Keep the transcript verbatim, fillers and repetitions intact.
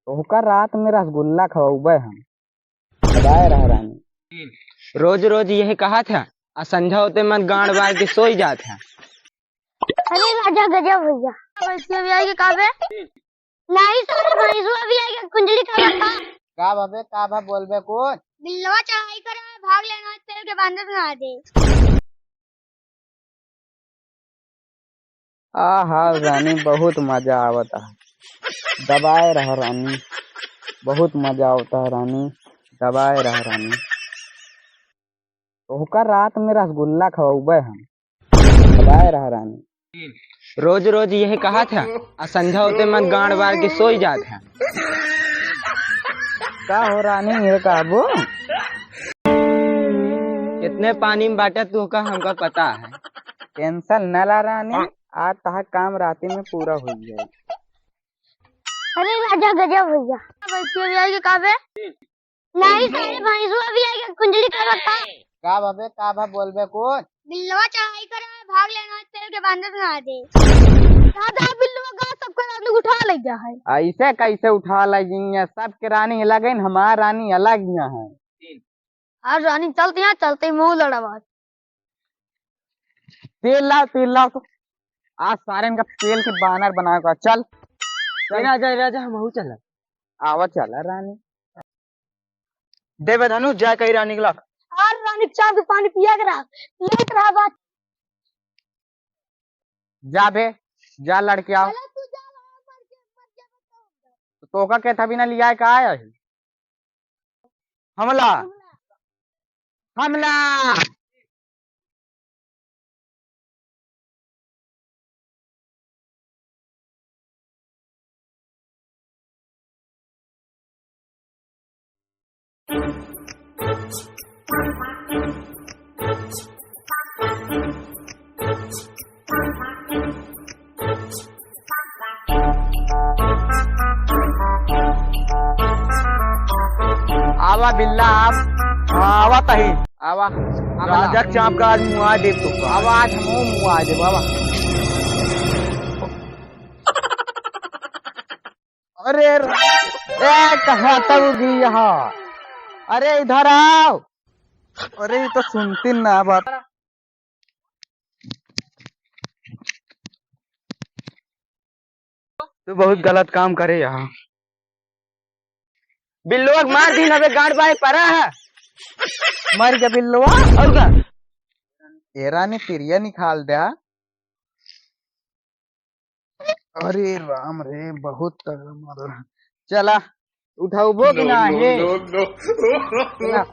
तोहका रात में रसगुल्ला खवउबे हम। दबाए रह रानी। रोज रोज यही कहत है, आ संझा होते मन गांड बार के सोई जात है। अरे राजा गजब भैया। भैंसुआ भी आएगी का बे? नहीं सारे भैंसुआ भी आएगी, कुंजड़ी का बता। का बा बे, का बा, बोलबे कुछ? बिल्लवा चढ़ाई करे में भाग लेना, तेल के बांधे ना दे। आहा रानी, बहुत मजा आवत है। दबाए रह रानी, बहुत मजा आवत है रानी, दबाए रह रानी। तोहका रात में रसगुल्ला खवउबे हम। दबाए रह रानी। रोज रोज यही कहत है, आ संझा होते मन गांड बार के सोई जात है। का हो रानी, ये कहबो? कितने पानी में बाटे तू का हमका पता है। टेंशन न ला रानी, आज तहार काम राती में पूरा हो जाए। अरे राजा गजब भैया। भैंसुआ भी आएगी का बे? नहीं सारे भैंसुआ भी आएगी, कुंजड़ी का बता। का बा बे, का बा, बोलबे कुछ? बिल्लवा चढ़ाई करे में भाग लेना, तेल के बांधे ना दे। दादा बिल्लवा का सबके रात में उठा ले गया है। ऐसे कैसे उठा ले गई है? सबके रानी अलग है, हमार रानी अलग यहाँ है। और रानी चलती यहाँ, चलते ही मुंह लड़ावा। तेल लाओ, तेल लाओ तो। आज सारे इनका तेल के बानर बनावे का। चल। चल। ए राजा, ए राजा, हमहू चला। आवा चला रानी। देवे धनु, जा कही रानी के लख। और रानी के चांद पानी पिया के रहा, पिया के रहा बात। जा बे, जा लड़के आओ। चला तू जा, वहाँ मर के, मर के बताऊंगा। तो तोका के था बिना लिया का आया है? हमला, हमला। आवा बिल्ला, आप आवा तही, आवा, आवा। राजा चाप का आज मुआ दे तो का। आवा, आज हम मुआ दे बाबा। अरे रे, ए, कहाँ तक गई यहाँ? अरे इधर आओ। अरे ये तो सुनती ना बात। तू बहुत गलत काम करे यहाँ। बिल्लुआ के मार दी ना बे, गांड बाए परा है। मर गया बिल्लुआ। और का? ए रानी तिरिया निकाल द्या। अरे राम रे, बहुत तगड़ा मारा। चला, उठाउबो कि ना हे? चला।